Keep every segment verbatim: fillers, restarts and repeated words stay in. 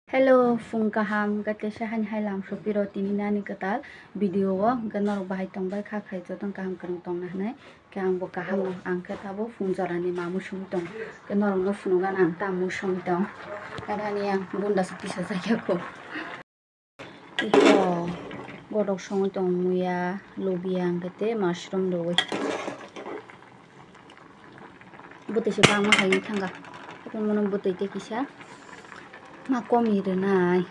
Hello, phung kaham, hwnkhe teisa hani hai lam sopiro tini nani kwtal video o, hwnkhe norok bahai tongbai kha khai jotono kaham kwrwng tongna hinwi, khe ang bo kaham no, ang khe tabuk phung jorani mamui songwi tongo, khe norok no phunukgo ang ta mui songwi tong, khe ani ang bunda se tisa jakya kho. Iko godok songwi tong muya, lubia hwnkhe tei mushroom rwui. Bwtwi se bangma hai wngwi thangkha. Omo no bwtwi tei kisa ma komi rwnai.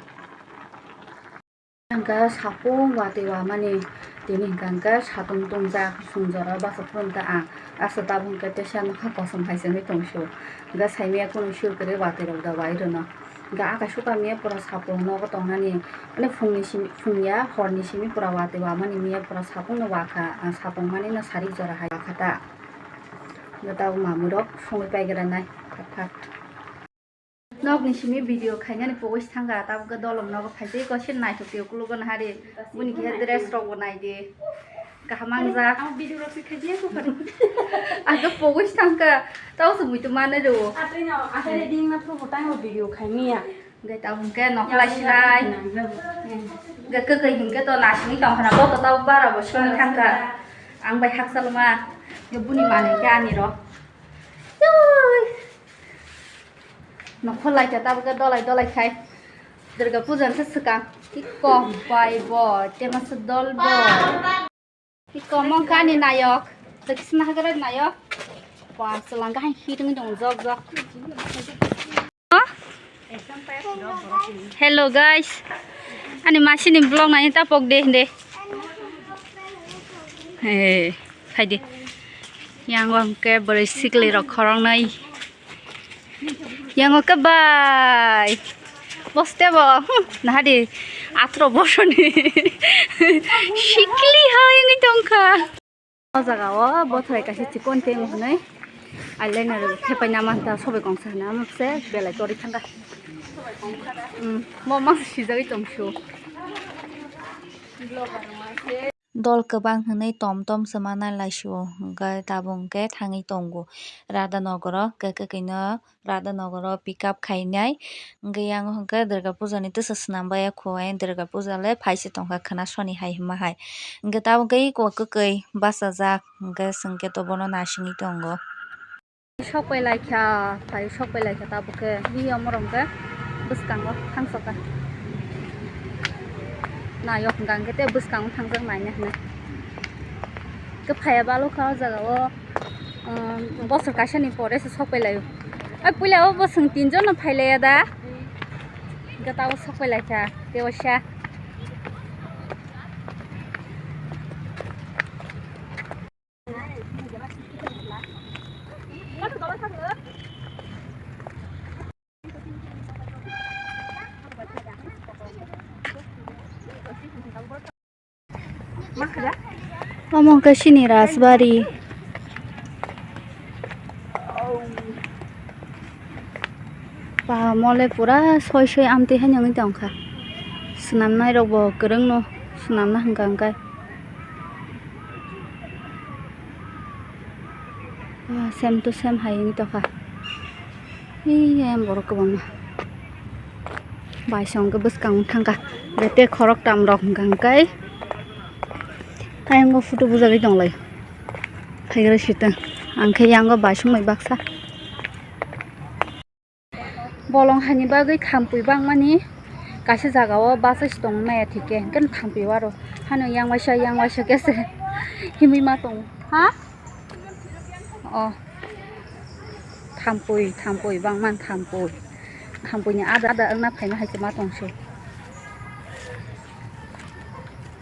Hwnkhe sapung watwi wamani tini hwnkhe satung tungjak sumjora basa phunukta ang. Aswk tabuk hwnkhe teisa nokha kosom hai se wngwi tongsu. Hwnkhe saimaya kunu sui kwrwi watwi rok da wai rwno. Hwnkhe akai suka miya pura sapung nogo tongnani. Ani phungni simi, phungya horni simi pura watwi wamani miya pura sapung no wakha. Ang sapung mani no sari jora hai wakha ta. Hwnkhe tabuk mamui rok songwi paigra nai thak thak. Nokni simi video khainani pogwi thangkha, tabuk khe dolong nogo phaisai kosin naithok twi ukulugo nahari, buni khe dress rok bo naidi, kaham mangjak. Ang video rok se khaidi ya ko phano. Ang khe pogwi thangkha, tau se muitu manai rwo. Atwi no, atwi ready ma phubo tang video khaimiya. Hwnkhe tabuk khe nok lai sinai. Hwnkhe kwkwi hwnkhe to nasingwi tongkha na, bo to tabuk bara bo songwi thangkha. Ang bai hakchalma, hwnkhe buni manwi khe ani rok. Yoi. Nokhor lai kha tabuk khe dolai dolai khai. Durga puja se swkang. Ki kom pai bo, tema se dol bo. Ki kom mong kani nayok. Te kisna hagara nayok. Wa selang kahai hitung dong jok jok. Hello guys. Ani masini vlog nai ta pok de de. Hey. Phaidi. Yang o hwnkhe bwrwi sikli rok khoroknwi. Yang o khe bai. Boste bo. Hmm, nahadi atro bosoni. Sikli hai wngwi tongkha. O jaga o bothai kaisa chikon tei hwnwi. Eyeliner thepai na manta sobai kongsa hwnwi amokse belai torwi thangkha. Hmm, mo mangsa sijagwi tongsu. Dol kwbang hwnwi tom tom se manai laisio, hwnkhe tabuk hwnkhe thangwi tongo Radhanagaro, hwnkhe kwkhwino Radhanagaro pick up khainai, hwnkhe yang hwnkhe Durga puja ni twsa swnam bai kho, ayang Durga puja le phai se tongkha khwna soni hai hwnma hai, hwnkhe tabuk khe iko kwkhwi bachajak, hwnkhe chwng khe to bono naisingwi tongo. Sok pai lai kha, phai sok pai lai kha tabuk khe. Hi omo rok khe bwskango thang sok kha. Nayok hwnkha hwnkhe tei bwskango thangjak naina hwnwi. Khe phaiya balo kha o jaga o, um, bosor kaisa ni pore se sok pai lai o. Ai puila o bwswng tin jon no phai lai ya da? Hwnkhe tabuk sok pai lai kha tei waisa. Omo khe chini Rajbari. Ba mole pura soi soi amtwi haino wngwi tongkha. Swnamnai rokbo kwrwngno swnamna hwnkha hwnkhe. Ah, same to same hai wngwi tongkha. Ee, ayang borok kwbangma. Bai song khe bwskango thangkha. Jete khoroktam rok hwnkha hwnkhe. Ayang o photo bujagwi tonglai. Phaigra sitwng. Ang khe yango bai song bai baksa. Bolong hani bagwi thampui bangmani kaisa jaga o bachai se tong maya thik khe, hwnkhe thampui o aro hano yang waisa yang waisa khe se himwi ma tongo ha. O thampui, thampui bangmani thampui, thampui ni ada ada wngna phaima hai se ma tong se.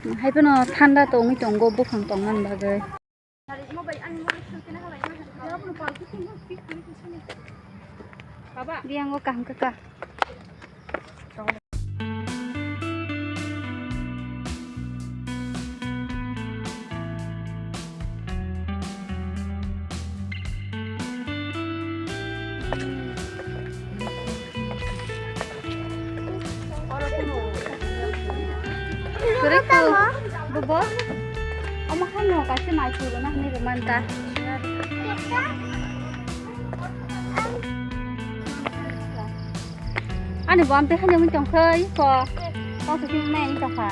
Hai phano thanda tongwi tongo buphang tongmani bagwi. Biyango kaham khe ka. Kwrwi kho, bobo. Omo haino kaisa naikolna hinwi rwmani ta. Ani bo amtwi haino wng tongkha iko. Kok se mai tongkha.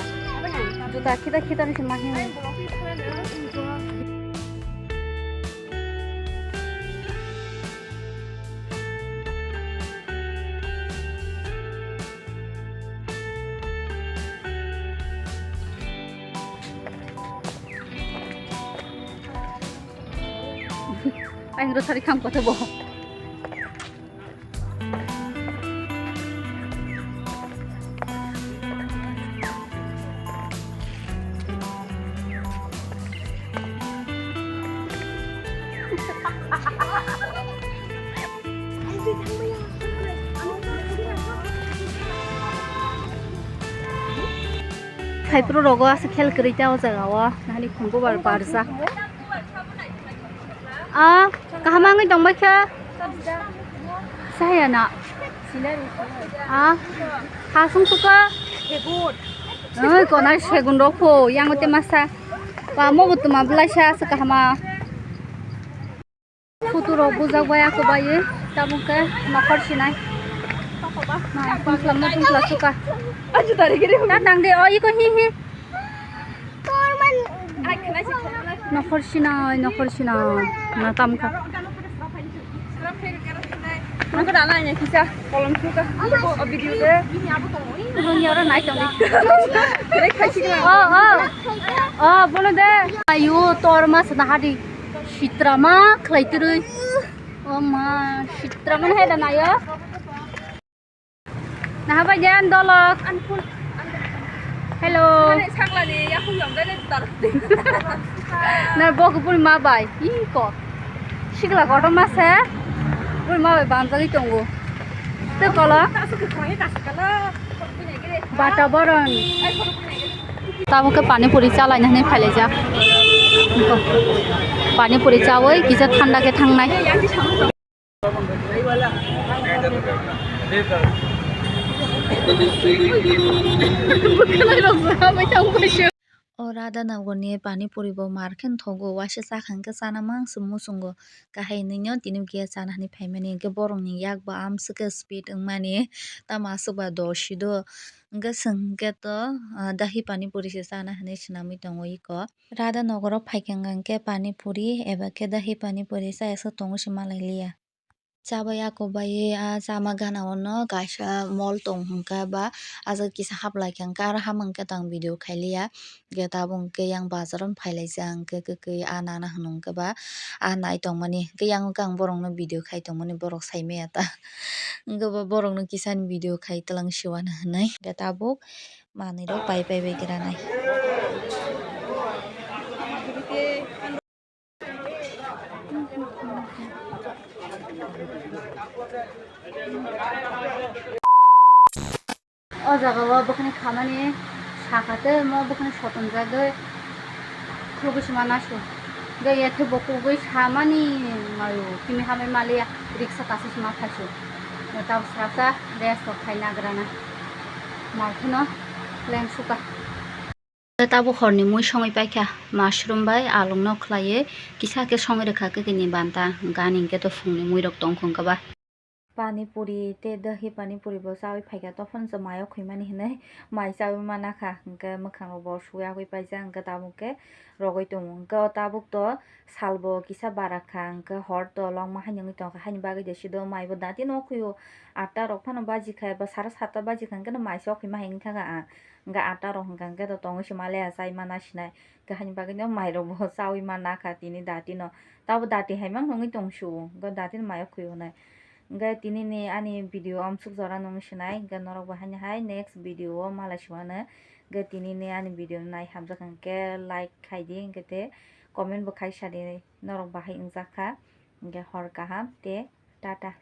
Juta khita khita ni se ma hin. Ang rosari kham kothe bo. Phaipru rogo aswk khel kwrwi ta o jaga o, nahani khumbu bar barjak. Ah, kaham wngwi tongbai kha. Saya na. Ah, ha sung suka. Oi, konai segun rok pho, yang te masa. Ba mo bo tuma belai sa se kahama. Photo rok bujak bai ako bai, tabuk ke nokhor sinai. Nai, tungkla mo tungkla suka. Aju tari giri. Ta tang de, oi ko hi hi. Nokhor sinai, nokhor sinai, na tam kha. Nokha dana ya kisa kolom suka. O video de. Roni oro nai tong. Kere khai sikla. Oh, oh. Oh, bono de. Ayu, tor ma sana hadi. Sitra ma khlai turui. Oh ma, sitra ma hai da nayo. Naha bai jan dolok. Hello. Mane saklani yakung yom dai le tar. Na bok bul ma bai. Iko. Sikla kotor ma se. Bul ma bai bamjagwi tongo. Te kola. Bata boron. Tabuk ke pani puri chalai nani phailaijak. Pani puri chawi kisa thanda ke thangnai. O Radha Nagar ni pani puri bo mar khe thogo, waisa chakha hwnkhe chana mang se muchungo, kahai hinwi no tini bo khe chana hinwi phaimani, hwnkhe borok ni yak bo amswk khe speed wngmani, tamo aswk ba dosi do, hwnkhe chwng hwnkhe to, ah, dahi pani puri se chana hinwi swnamwi tongo iko. Radha Nagar o phaikha hwnkhe pani puri eba khe dahi pani puri chaya se tongo se malai liya. Chabai ako bai a chama gana o no kaisa mall tong hwnkha ba, ah jaga kisa haplai kha hwnkha, aro hamya hwnkhe tang video khailiya. Hwnkhe tabuk hwnkhe yang bazar o phailaijak hwnkhe kwkwi ah nana hwnwi hwnkhe ba ah nai tongmani, hwnkhe yang hwnkhe ang borokno video khai tongmani, borok saimaya ta. Hwnkhe ba borokno kisa ni video khai twlang siwana hwnwi, hwnkhe tabuk manwi rok pai pai bai gra nai. O jaga o bwkhani khamani sakha tei omo bwkhani soton jagwi khulugwi sima nasu. Hwnkhe yathe bo kubui samani mayo kimi hamai maliya riksa kaisa sima phaisu. Tabuk saksa rest rok khai nagrana. Malkheno lengsuka. Tabuk horni mui songwi paikha, mushroom bai alung no khlaiwi kisa khe songwi rwkha kwkwi ni banta, hwnkhe ani hwnkhe to phungni mui rok tongkha hwnkhe ba. Pani puri tei dahi pani puri bo chawi phaikha, tophon se mai o khwimani hinwi mai chawi manakha, hwnkhe mwkhang rok bo suya hui paijak, hwnkhe tabuk khe rogwi tongo, hwnkhe o tabuk to sal bo kisa bara kha, hwnkhe hor to longma haino wngwi tongkha, haini bagwi de sido mai bo dati no khwi o, atta rok phano baji kha ba sara satta baji kha, hwnkhe no mai se o khwima hai wngkha ang. Hwnkhe atta rok hwnkha hwnkhe to tongwi se maliya chai mana sinai. Hwnkhe haini bagwi no mai rok bo chawi mana kha tini dati no. Tabo dati hai mang wngwi tong su. Hwnkhe dati no mai o khwi hwnwi. Hwnkhe tini ni ani video amsuk jora no wng sinai. Hwnkhe norok bo haini hai next video o malai si mano. Hwnkhe tini ni ani video no nai hamjak hwnkhe like khai di, hwnkhe te comment bo khai sa di. Norok bahai wngjak kha. Hwnkhe hor kaham te tata.